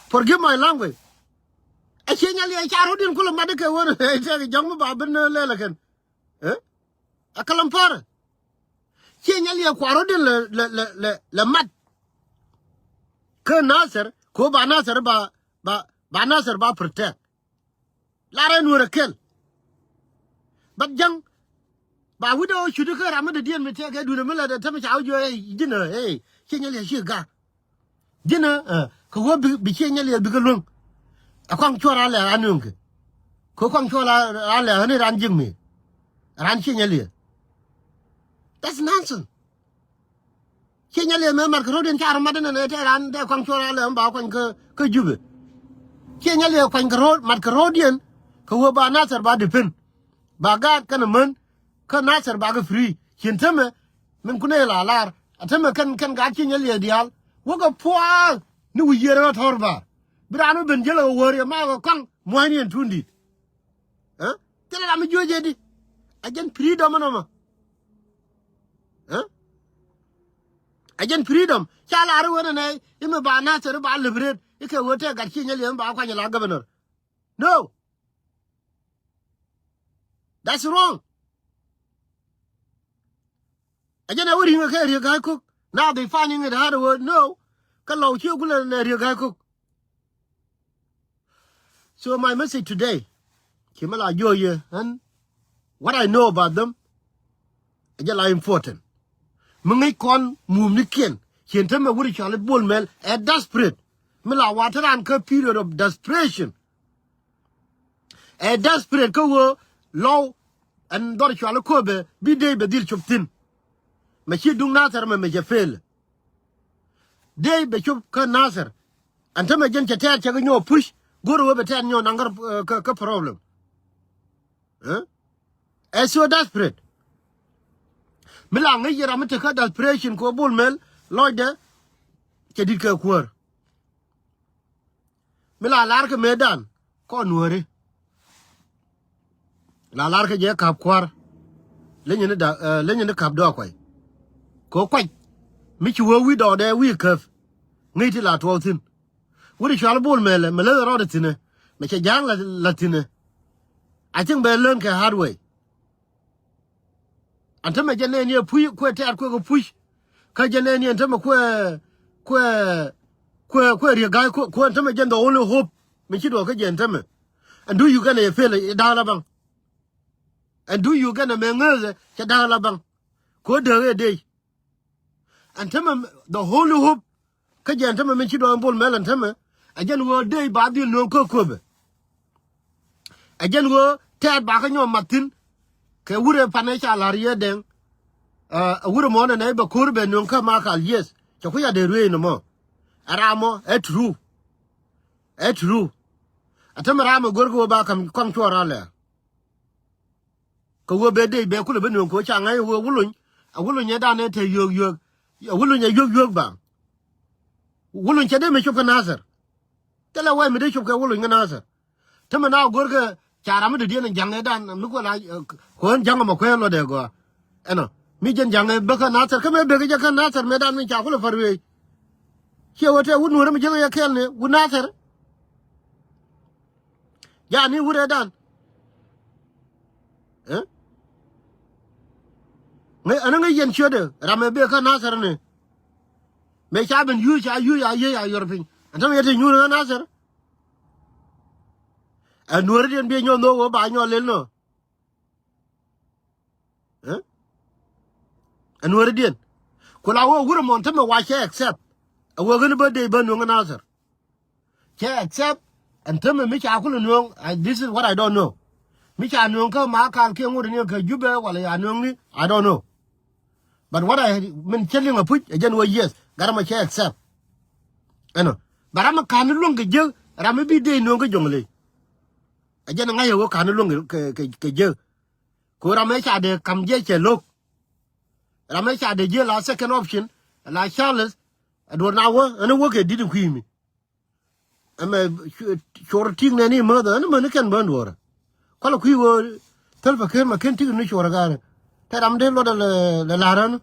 Forgive my language. Ɛ Ciɛ Nyaliɛth ca ro̱diɛn kulɛ mat kɛ wä tɛk jɔ̱ŋ mi ba ben lɛl ɛ kɛn. Ɛ? Ɛ kalam parɛ. Ciɛ Nyaliɛth kua ro̱diɛn lɛ, lɛ, lɛ, lɛ, lɛ mat. Kä Nathir, ko̱ ba Nathir ba, ba, ba Nathir ba protect. Lar ɛ Nuäär ɛ kɛl. Bat ja̱ŋ. Ba wi̱cdɛ ɣä cuti kä ram mi dee diɛn mi tɛk kɛ duundɛ mi lɛ dee tämɛ ca wä juɔc ɛ ji̱n ɛ, ɛ, Ciɛ Nyaliɛth ci ga̱. Ji̱n ɛ, ɛ, kɛ ɣöö bi, bi Ciɛ Nyaliɛth bikɛ luäŋ. Ɛ kɔaŋ cuɔr a lɛ ran nueŋ kɛ. Kɛ kɔaŋ cuɔr a, a lɛ ɣän i̱ ran ji̱k mi. Ran Ciɛ Nyaliɛth. That's nonsense. Ciɛ nyɛ liɛ mɛ mat kɛ ro̱o̱diɛn ca rɔ mat inɛ nɛ tɛ ran tɛ kɔaŋ cuɔr alɛ mɛ ba kuany kä, kä Jubɛ. Ciɛ nyɛ liɛ kuany kɛ ro̱o̱d, mat kɛ ro̱o̱diɛn kɛ wee ba Nasir ba depend. Ba gaat kɛnɛ män kä Nasir ba kɛ free. Cin tämɛ min kunɛ la lar. A tämɛ kɛn, kɛn gaat ciɛ nyɛ liɛ diaal. Wäkɛ pua̱a̱ ni wi̱i̱ yiëër rɔ tɔ̱r ba. Bi raan wä ben jiäl ɛ wä wäär yɛ ma kɛ kɔaŋ mua̱a̱cni ɛn tundit. Ɛ? Thilɛ ram mi jiöc ɛ di. A jɛn freedom ɛnɔ mɔ. Ɛ? A jɛn freedom. Ca lar i̱ wen ɛnɛ, i̱ mi ba Nasir i̱ ba liberate, i̱ kɛ ɣöö tɛ gat ci nyɛ liɛm ba kuany la governor. No. That's wrong. A jɛn ɛ wä ri̱ŋ ɛ kɛ Riek Gai Kok. Now they finding it hard word. No. Kä lɔw ci kulɛ nɛ Riek Gai Kok. So my message today, ci mi la jiɔ yɛ, and what I know about them, a jɛ la important. Mi ŋäc kɔn mumnikiɛn, cien tämɛ wuri cɔal i̱ Bol Mel, ɛ desperate. Mi la wa te ran kä period of desperation. Ɛ desperate kä wee lɔw ɛn dhɔr cɔal i̱ Kööbɛ bi dee bɛ dhil cop thi̱n. Mɛ ci duŋ Nasir mɛ mɛ cɛ fail. Dee bɛ cop kä Nasir. Ɛn tämɛ jɛn cɛ tɛɛr cɛ kɛ nyɔk push. Go̱r wee bɛ tɛɛr nyɔk naŋ kä, kä, kä problem. Ɛ? Ɛ so desperate. Mi la ŋäc yɛ ram mi te kä desperation kɛ wee Bol Mel lɔcdɛ cɛ di̱t kɛ kuäär. Mi la lar kɛ mëëdan kɔn nuääri. La lar kɛ jɛ ka̱p kua̱r. Lenyɛ ni da, eh, lenyɛ ni ka̱p dɔɔk kuay. Kɛ kuac mi ci wee wi̱i̱ dɔɔdɛ wi̱i̱ käp. Ŋäc ti la tuɔɔk thi̱n. Wut i̱ cɔal Bol Mel ɛ, mɛ leth rɔɔdɛ thi̱n ɛ. Mɛ cɛ ja̱a̱ŋ la, la thi̱n ɛ. I think bɛ learn kɛ hard way. Ɛn tämɛ jɛn nɛɛni ɛ push, kuɛ tɛ̈r kuɛ kɛ push. Kä jɛn nɛɛni ɛn tämɛ kuɛ, kuɛ, kuɛ, kuɛ Riek Gai Kok, kuɛ ɛn tämɛ jɛn the only hope. Mi ci duɔ̱ɔ̱k kä jɛ ɛn tämɛ. Ɛn du Uganda yɛ fail ɛ da̱a̱k la baŋ. Ɛn du Uganda mɛ ŋääth ɛ cɛ da̱a̱k la baŋ. Kuɛ dääk ɛ dee. Ɛn tämɛ the only hope. Kä jɛ ɛn tämɛ min ci dɔɔn Bol Mel ɛn tämɛ. Ɛ jɛn ɣöö dee ba dhil nööŋ kä Kööbɛ. Ɛ jɛn ɣöö tɛɛt ba kä nyɔk mat thi̱n. Kɛ wurɛ pan ɛ ca la̱r yɛ dɛŋ. Ɛ wurɛ mɔ nɛ nɛ bɛ ko̱r bɛ nööŋ kä Makal, yes. Cɛ kui̱ a dee ruëëc nɔmɔ. Ɛ ram mɔ, ɛ true. Ɛ true. Ɛ tämɛ ram ɛ go̱r kɛ ɣöö ba ka̱m kɔaŋ cuɔr ralɛ. Kɛ ɣöö bɛ dee bɛ kulɛ bi nööŋ kɛ ɣöö ca ŋa̱c ɣöö Wuluny. Ɛ Wuluny ɛ danɛ te yöök yöök. Ɛ Wuluny ɛ yöök yöök ba. Wuluny cɛ dee mi cop kɛ Nasir. Thilɛ wɛy mi dee cop kɛ Wuluny kɛ Nasir. Tämɛ na go̱rkɛ ca ram mi dee diɛn ja̱ŋ ɛ dan mi kuɛ la, eh, kuɛ ja̱ŋ ɛmɔ kuɛ lɔ dee gɔaa. Ɛnɔ mi jɛn ja̱ŋ ɛ bä kä Nasir kä mɛ bek jɛ kä Nasir mɛ dan mi ca kulɛ pär wee. Ciɛ wä tɛ wut nuɔ̱ɔ̱rä mi jiäk yɛ kɛɛl ni wut Nasir. Jani wut ɛ dan. Ɛ? Ŋäc, ɛn ŋäc yɛn ciötdɛ ram ɛ bek kä Nasir ni. Mëë ca ben yuuc, ca yuuc, a yiëë, a yuɔr piny. Ɛn tämɛ yɛ te nyuur ɣän Nasir. Ɛ nuɔ̱ɔ̱ridiɛn bi nyɔk nhök wä ba nyɔk lel nɔ. Ɛ? Ɛ nuɔ̱ɔ̱ridiɛn. Ku la wä wurɛ mɔn tämɛ wa cɛ accept. Ɛ wä ɣän bä dee bä nuɔ̱ŋ ɣän Nasir. Cɛ accept, ɛn tämɛ mi ca kulɛ nuɔ̱ŋ, I, this is what I don't know. Mi ca nuɔ̱ŋ kä Makal kiɛ ŋot ni kɛ Jubɛ wala ya nuɔ̱ŋ ni, I don't know. But what I, min cä liŋ a puc, ɛ jɛn wä yes, gat ɛmɔ cɛ accept. Ɛnɔ, but ram mi ka̱n ni luäŋ kɛ jiäk, ram mi bi dee nuɔ̱ŋ kä Jɔŋley. Ɛ jɛn ŋa̱c ɛ wä ka̱n ni luäŋ kɛ, kɛ, kɛ jiäk. Kɛ ɣöö ram ɛ ca dee ka̱m jɛ cɛ lo̱k. Ram ɛ ca dee jiäk la second option, la Charles, ɛ duɔ̱r na wä, ɛn wä kɛ di̱t in kui̱ mi. Ɛmɛ cu-, cuɔr ti̱i̱k nɛn i̱ mäth, ɛn mäni kɛn bä duɔ̱ɔ̱rä. Kualɛ kui̱ ɣöö thäl pɛ ken mɛ ken ti̱i̱k ni cuɔr ɛ ga̱rä. Tɛ ram dee luɔt ɛ lɛ, lɛ la̱rä ni.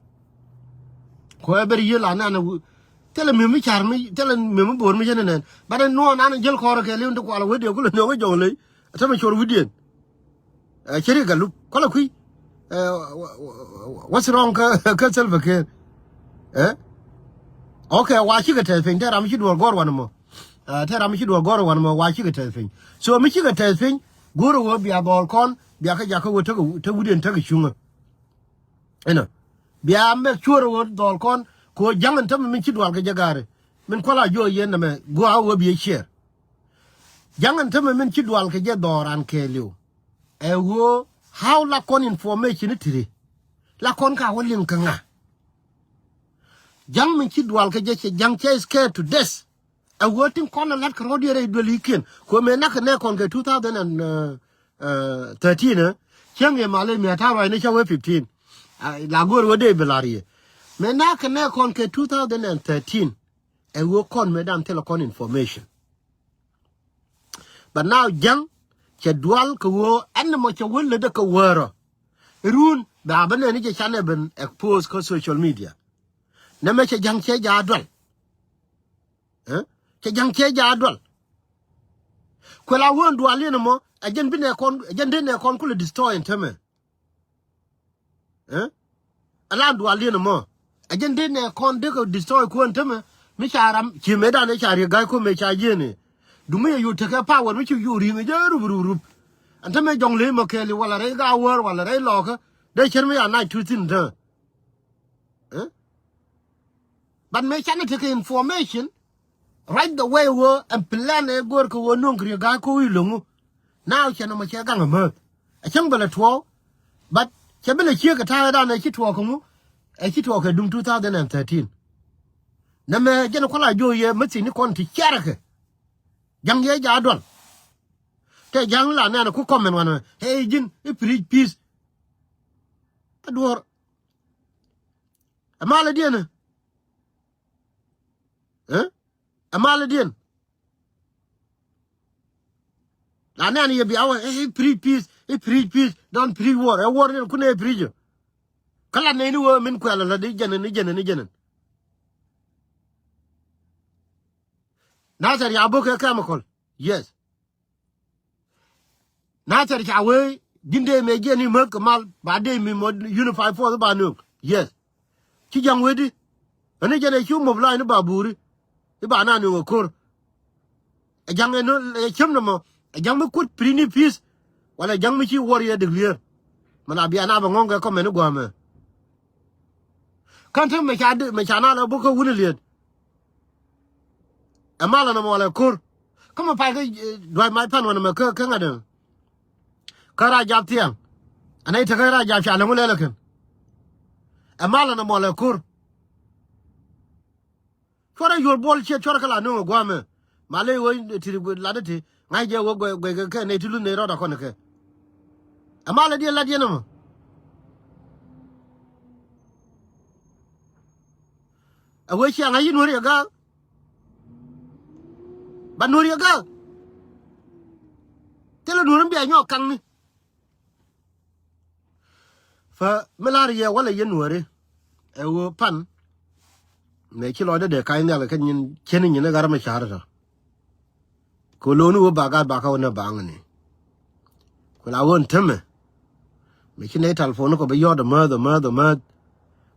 Kuɛ ber yiëë la nan ɛ wu-, thilɛ mi mi ca̱r mi, thilɛ mi mi bo̱o̱r mi cä ni nɛn. Bat ɛ nuɔɔn nan ɛ jäl kɔɔrä kɛ li̱w ti kualɛ wee dee kulɛ nuɔ̱ŋ ɛ Jɔŋley. Ɛ tämɛ cuɔr wi̱diɛn. Ɛ, cɛ ri galup. Kualɛ kui̱. Ɛ, wha-, wha-, wha-, what's wrong kä, kä Salva Kiir? Ɛ? Okay, wa cikɛ tɛth piny, tɛ ram ci duɔl gɔr wan mɔ. Ɛ, tɛ ram ci duɔl gɔr wan mɔ, wa cikɛ tɛth piny. So, mi cikɛ tɛth piny, go̱o̱rɛ wä bia dhɔl kɔn, bia kä jakä wä tek, tek wi̱diɛn tek cuŋä. Ɛnɔ. Bia make sure wä dhɔl kɔn, kɛ wä ja̱ŋ ɛn tämɛ min ci dual kɛ jɛ ga̱ri. Min kuala jiɔ yɛn nɛmɛ, gua̱a̱ wä bia ciɛɛr. Ja̱ŋ ɛn tämɛ min ci dual kɛ jɛ dhɔran kɛɛliw. Ɛ ɣöö how la kɔn information i̱ ti̱ri. La kɔn ka wä liŋ kä ŋa? Ja̱ŋ min ci dual kä jɛ cɛ ja̱ŋ cɛ scared to death. Ɛ wä tin kɔn a lat kä rɔ̱diɛ rɛy duel ikiɛn. Kuɛ mɛ nak kɛ nɛ kɔn kɛ two thousand and thirteen, eh? Cäŋ yɛ mal i̱ mi̱a̱ ta̱a̱ ruacni cä wee fifteen. Ah, la go̱o̱r wä dee bi la̱r yɛ. Mɛ nak kɛ nɛ kɔn kɛ two thousand and thirteen. Ɛ wä kɔn mɛ dan thilɛ kɔn information. But now ja̱ŋ cɛ dual kɛ ɣöö ɛn mɔ cɛ wä lätdä kɛ wäärä. Run ba bä nɛn i̱ cɛ canɛ ben expose kä social media. Nɛmɛ cɛ ja̱ŋ cɛ ja̱ dual. Eh? Cɛ ja̱ŋ cɛ ja̱ dual. Kuɛ la wä ɛn dual yɛn mɔ ɛ jɛn bi nɛ kɔn, ɛ jɛn dee nɛ kɔn kulɛ destroy ɛn tämɛ. Eh? Ala dual diɛn mɔ. Ɛ jɛn dee nɛ kɔn dee kɛ destroy kuɔn tämɛ. Mi ca ram ci mëë dan ɛ ca riek ga̱a̱c ko̱mɛ ca jiɛn ɛ. Dumi yɛ yut tekɛ power mi ci yut ri̱ŋ ɛ jɛ rup rup rup. Ɛn tämɛ jɔŋ ley mɔ kɛɛli wala rɛy gaawäär wala rɛy lɔɔkä. Dee cär mi ya nac tuth thi̱n tä. Eh? But mëë canɛ tekɛ information right the way wä ɛn plan ɛ go̱o̱r kɛ wä nuɔ̱ŋ kɛ riek ga̱a̱c ko̱ wi̱i̱ lo̱ŋu. Now cɛ nɔmɔ cɛ gaŋ amäth. A cäŋ bɛ lɛ tuɔɔk. But cɛ bi lɛ ciek kɛ ta̱a̱ dan ɛ ci tuɔɔk kɛ ŋu. Ɛ ci tuɔɔk kɛ duŋ two thousand and thirteen. Nɛmɛ jɛn kuala jo̱o̱c yɛ mäthini kɔn ti ciarɛ kɛ. Ja̱ŋ yɛ ja̱ dual. Tɛ ja̱ŋ la nɛn ku comment wanɛ. Hey ji̱n i̱ preach peace. A duɔ̱ɔ̱r. Ɛ malɛ diɛn ɛ? Eh? Ɛ malɛ diɛn? La nɛn yɛ bia wä, eh, eh, preach peace, eh, preach peace, don't preach war. Ɛ war ni kun ɛ preach. Kä la nɛy ni wä min kuɛl la di jɛnɛn ni jɛnɛn ni jɛnɛn. Nasir ya bok kɛ chemical. Yes. Nasir ca wee ji̱n dee mɛ jiɛn i̱ mäth kɛ mal ba dee mi mɔ unify force ba nööŋ. Yes. Ci ja̱ŋ wee di. Ɛn i̱ jɛn ɛ cu mobilize ni ba buuri. I̱ ba na nööŋ ɛ ko̱r. Ɛ ja̱ŋ ɛn ɛ ciem nɔmɔ. Ɛ ja̱ŋ mi kuot piri ni peace. Wala ɛ ja̱ŋ mi ci warrior declare. Mɛ na bia na bɛ ŋɔ̱ŋ kɛ comment i̱ gua̱a̱mɛ. Kän te mɛ ca di mɛ ca na lɛ bok kä wuni liet. Ɛ malɛ nɔmɔ wala ɛ ko̱r. Kä mɛ pay kä, eh, duac mac pan wanɛ mɛ kä, kä ŋa̱t ɛn. Kä Rajab thiaŋ. Anɛ i̱ te kä Rajab ca lɛ ŋu lɛl ɛ kɛn. Ɛ malɛ nɔmɔ wala ɛ ko̱r. Cuɔrɛ yuɔr buɔl ciɛ cuɔrɛ kä la nuŋ ɛ gua̱a̱mɛ. Ma ley wä ti ri lat ti ŋa̱c jɛ wä guɛ guɛ kɛ ney ti luth ney rɔɔdɛ kɔn kɛ. Ɛ malɛ diɛ lat yɛn ɛmɔ. Ɛ wee ciɛ ŋa̱c yi nuɔ̱ri ɛ ga̱a̱k. Ba nuɔ̱ri ɛ ga̱a̱k. Thilɛ nuɔ̱ri mi bia nyɔk kaŋni. Fa mi lar yɛ walɛ yɛn nuɔri. Ɛ ɣöö pan. Mɛ ci lɔcdä dee ka̱ny nhial kɛ nyin cien nyin i̱ ɣar mi ca̱r tɔ. Kɛ lo̱o̱ni wä ba gat ba kä wä nɛ baŋ ni. Ku la ɣöö ɛn tämɛ. Mɛ ci nɛy talpon kɔ bi yɔ̱t amäth amäth amäth.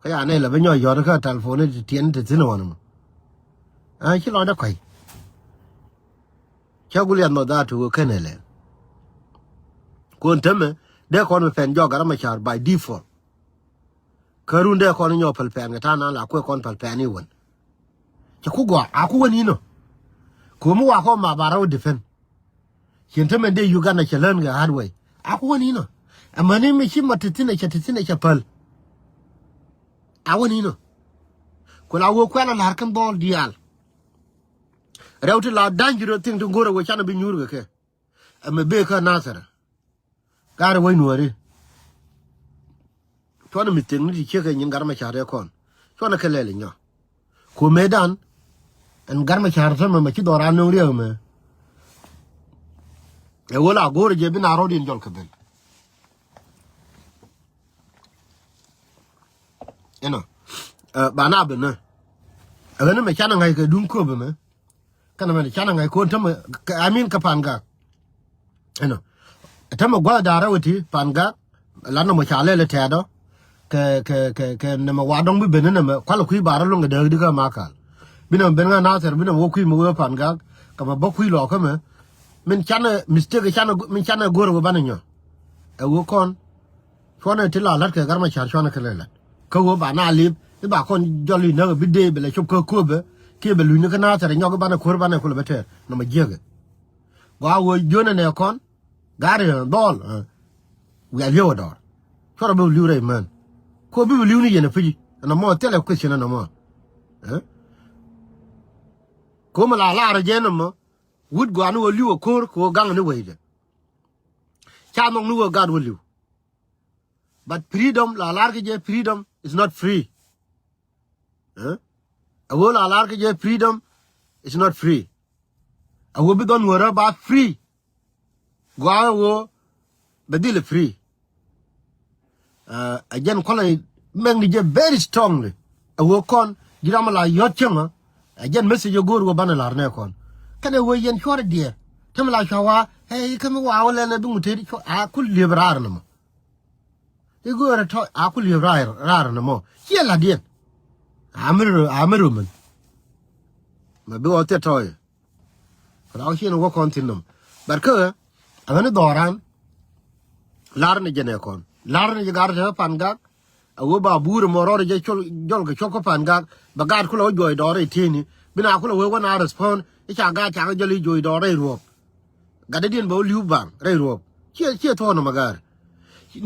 Kä ya nɛy la bi nyɔk yɔ̱t kä talpon ti tiɛn ti thi̱n ɣɔn mɔ. Ɛ ci lɔcdä kɔ̱c. Cä gul yɛn nhɔk dhaat ti wä kenɛ lɛ. Kuɔn tämɛ dee kɔn mi pɛn jɔk gat rɔ mɛ ca̱r by default. Kä run dee kɔn nyɔk päl pɛn kɛ ta̱a̱ nan la kuɛ kɔn päl pɛn i̱ wän. Cɛ ku gɔaa a ku wän inɔ. Ko̱mi wa kɔ ma ba rɔw defend. Cien tämɛ dee Uganda cɛ län kɛ hard way a ku wän inɔ. Ɛmäni mi ci ma ti thin ɛ cɛ ti thin ɛ cɛ päl. A wän inɔ. Ku la wä kuɛl a la̱r kɛn dhɔl diaal. Rɛw ti la dangerous thing ti go̱rɛ wee canɛ bi nyuur kɛ kɛ. Ɛmɛ bee kä Nathɛr. Ga̱rɛ wec nuɔ̱ɔ̱ri. Cuɔnɛ mi thiekni ti ciekɛ nyin gat mɛ ca̱r ɛ kɔn. Cuɔnɛ kɛ lɛl inyɔ. Ku mëëdan. Ɛn gat mɛ ca̱r tämɛ mɛ ci dhɔran nöŋ riɛk mɛ. Ɛ wä la go̱o̱rɛ jɛ bi na rɔ̱diɛn jɔl kɛ ben. Inɔ. Ɛ, ba na ben nä. Ɛ ɣän mɛ canɛ ŋa̱c kɛ duŋ kööp ɛmɛ. Kɛnɛ mɛn canɛ ŋa̱c ko̱n tämɛ, I mean kɛ Pan Gak. Inɔ. Tämɛ gua̱th da̱rä wä ti Pan Gak. Lan nɔmɔ ca lɛl tɛɛdɔ. Kɛ, kɛ, kɛ, kɛ nɛmɛ wa dɔŋ bi ben nɛmɛ kualɛ kui̱ barä luŋ kɛ dääk di kä Makal. Bi nɛmɛ ben ŋa̱ Nathɛr bi nɛmɛ wä kui̱ mi wee Pan Gak. Kɛ mɛ bä kui̱ lɔɔkä mɛ. Min canɛ mistake canɛ, min canɛ go̱r wä banɛ nyɔ. Ɛ wä kɔn. Cuɔnɛ ti la la̱t kɛ gat mɛ ca̱r cuɔnɛ kɛ lɛ la̱t. Kä ɣöö ba na lip i̱ ba kɔn jɔl i̱ näk bi dee bɛ lɛ cop kä kööbɛ kiɛ bɛ lunyni kä Nathɛr nyɔk i̱ banɛ kuäär banɛ kulɛ bɛ tɛɛr nɔmɔ jiäkɛ. Gɔaa ɣöö jiönɛ nɛ kɔn ga̱ri dhɔl. Wiaa li̱ew ɛ dɔɔr cuɔrɛ bɛ li̱w rɛy mään. Ko bi bi li̱w ni yɛn a pi̱ci ɛn a mɔ thilɛ question ɛn a mɔ. Ko mi la lar jɛ ɛn a mɔ wut gɔaa ni wä li̱w a ko̱r kɛ wä gaŋ ni wecdɛ. Ca nhɔk ni wä gat wä li̱w. But freedom la lar kɛ jɛ freedom is not free. A wä la lar kɛ jɛ freedom is not free. A wä bi dhɔn wärä ba free. Gɔaa a wä bɛ dhil free. A jɛn kɔlɛ mɛk ni jɛ very strongly. A wä kɔn ji̱ ram a la yɔt cäŋä. A jɛn message a go̱o̱r wä banɛ lar nɛ kɔn kɛnɛ wä yɛn cuɔr a diɛɛr. Te mi la cua wa ɛ kä mi wa wä lɛn a bi ŋut te a kul liep raar ni mɔ. I̱ göörä tɔ̱ a ku liep raar, raar ni mɔ ciɛ la̱tdiɛn. A mi ro, a mi ro min. Mɛ bi ɣɔw thiet tɔ̱ i̱. Kɛ la wä ciɛ ni wä kɔn thi̱n nɔm. But kä ɛ ɣän i̱ dhɔran. Lar ni jɛ nɛ kɔn lar ni jɛ gar te pan gak. A wä ba buur mɔ rɔɔd jɛ col jɔl kɛ cop kä pan gak bɛ gaat kulɛ wä juɔc dɔɔr i̱ ti̱ni bi na kulɛ wee wä na respond i̱ ca gaat ca kɛ jɔl i̱ juɔc dɔɔr i̱ ruɔk. Gatdädiɛn bɛ wä li̱w baŋ rɛy ruɔ̱p. Ciɛ ciɛ thuɔ̱k nɔmɔ ga̱a̱r.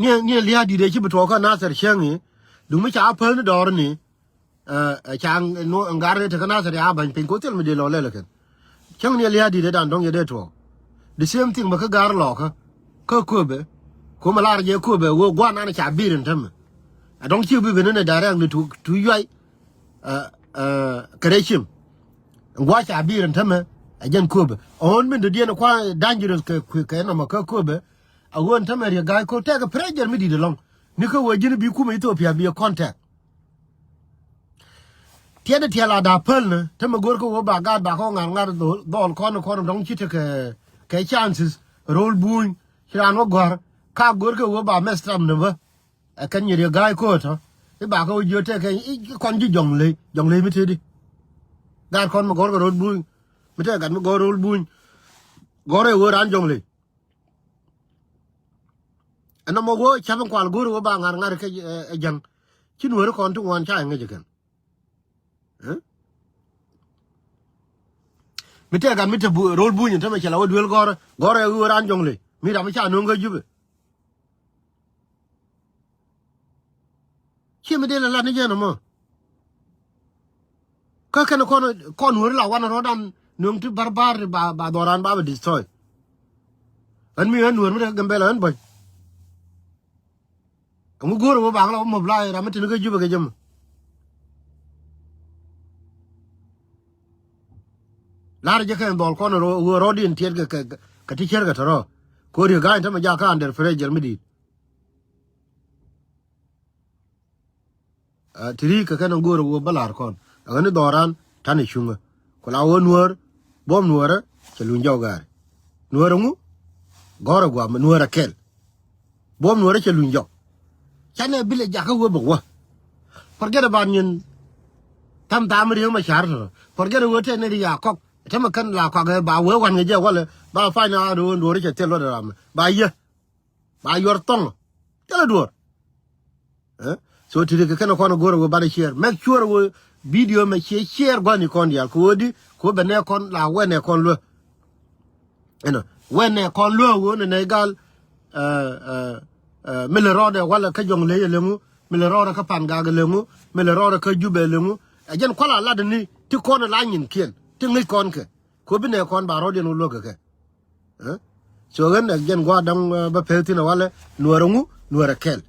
Niɛ niɛ lia̱a̱ di̱t ëë ci bi tuɔɔk kä Nathir cäŋ i̱ duŋ mi ca päl ni dɔɔr ni. Ɛ ca ŋa̱r ni tekä Nathir ya ba̱ny piny ko̱ thil mi dee lɔ lɛl kɛn. Cäŋ niɛ lia̱a̱ di̱t ëë dan dɔ̱ŋ yɛ dee tuɔɔk. The same thing bɛ kä ga̱a̱r lɔɔkä kä köpɛ. Ko̱mɛ lar jɛ köpɛ wee gua̱n an ca bi̱i̱r in tämɛ. A dɔ̱ŋ ci bi ben in a direct ni tu tu yuay. Kɛ rɛy cim. Gua̱c ca bi̱i̱r ɛn tämɛ ɛ jɛn köpɛ ɣän min dɔ̱diɛn kua dangerous kɛ kui̱ kɛ nɔmɔ kä köpɛ. A ɣöö ɛn tämɛ Riek Gai Kok tɛkɛ pressure mi di̱t ɛlɔ̱ŋ ni kä ɣöö ji̱n bi kumɛ Ethiopia bi ɛ contact. Tiɛt ɛ tiɛl a da̱a̱ päl ni tämɛ go̱o̱r kä ɣöö ba gaat ba kä ɣöö ŋa̱r ŋa̱r dhɔl kɔn kɔn dɔ̱ŋ ci tekɛ kɛ chances ro̱l buny ci raan wä gɔ̱a̱r ka go̱o̱r kä ɣöö ba mess up ni bä. Ɛ kɛn nyi Riek Gai Kok tɔ i̱ bakɛ wä jiö tɛkɛ i̱ kɔn ji̱ Jɔŋley Jɔŋley mi tëëdi. Gat kɔn mi gɔ̱r kɛ ro̱l buny mi tɛkɛ gat mi gɔ̱r ro̱l buny. Gɔ̱r ɛ wee raan Jɔŋley. Ɛn nɔmɔ wee ca̱p in kual go̱r wee ba ŋa̱r ŋa̱r kɛ ɛ Jɔŋ ci nuääri kɔn ti ŋuan ca ɛ ŋäc ɛ kɛn. Mi tɛk gat mi te ro̱l buny in tämɛ cɛ la wä duel gɔ̱rä gɔ̱rä ɛ ɣöö raan Jɔŋley mi ram mi ca no̱o̱ŋ kä Jubɛ. Ciɛ mi dee la lat ni jɛn ɛmɔ. Kä kɛn kɔn kɔn weri la wan rɔ̱dan no̱o̱ŋ ti barbar ba ba dhɔran ba bɛ destroy. Ɣän mi ɣän nuäär mi te kä Gambɛla ɣän bäny. Ɛŋu go̱o̱r ɛ wä baŋ la wä mobilize ram mi teni kä Jubɛ kɛ jɛ mɔ. Lar jɛ kɛn dhɔl kɔn ɛ wä rɔɔdiɛn tiɛt kɛ kɛ ti cär kɛ tɔrɔ. Ko̱r yɛ ga̱a̱ny tämɛ jakä under pressure mi di̱i̱t. Ti ri̱i̱k kɛ kɛn ɛ go̱o̱r ɛ wä bä lar kɔn ɛ ɣän i̱ dhɔran ta̱n i̱ cuŋä. Ku la wä nuäär buɔ̱m nuäärä cɛ luny jɔk gaari. Nuäärä ŋu gɔ̱rä gua̱a̱m nuäärä kɛl. Buɔ̱m nuäärä cɛ luny jɔk. Canɛ bilɛ jakä wee bɛ wä. Forget about nyin. Tham tham riek ma car tɔrɔ forget wee tɛn ni ri ya kɔk. Tämɛ kɛn la kɔk ɛ ba wee wan ŋɛ jɛ walɛ ba fa̱ny na ɣa̱r wee nuäärä cɛ thil luɔt ɛ ram ba yɛ. Ba yuɔr thɔŋ. Thilɛ duɔ̱ɔ̱r. So ti ri kɛ kɛn kɔn go̱r wee banɛ share. Make sure wee video mɛ share share gua̱ni kɔn diaal kɛ wee di kɛ wee bɛ nɛ kɔn la wee nɛ kɔn luɛ. Ɛnɔ wee nɛ kɔn luɛ wee nɛ nɛ gal. Mi lɛ rɔɔdɛ walɛ kä Jɔŋley ɛ lɛ ŋu mi lɛ rɔɔdɛ kä Pangak ɛ lɛ ŋu mi lɛ rɔɔdɛ kä Jubɛ ɛ lɛ ŋu. Ɛ jɛn kual a lat ni ti kɔn la nyin kiɛn ti ŋi̱c kɔn kɛ kɛ wee bi nɛ kɔn ba rɔɔdiɛn wee luäk kɛ kɛ. So ɣän ɛ jɛn gua̱a̱r dɔ̱ŋ bä peth thi̱n ɛ walɛ nuäärä ŋu nuäärä kɛl.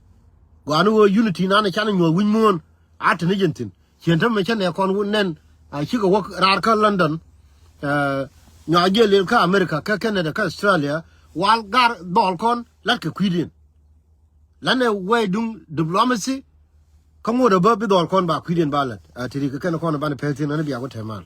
Gua̱a̱ni ɣöö unity nanɛ canɛ nyuɔ̱th wi̱c muɔ̱ɔ̱n a te ni jɛn thi̱n. Ciɛn tämɛ cä nɛ kɔn wä nɛn a cikɛ wä raar kä London. Nyɔak jiɛ lel kä America kä Canada kä Australia wal gar dhɔl kɔn la̱t kɛ kui̱diɛn. La̱t nɛ wɛy duŋ diplomacy kä ŋot ɛ bä bi dhɔl kɔn ba kui̱diɛn ba la̱t a te ri kɛ kɛn kɔn banɛ peth thi̱n ɣän bia wä tɛmal.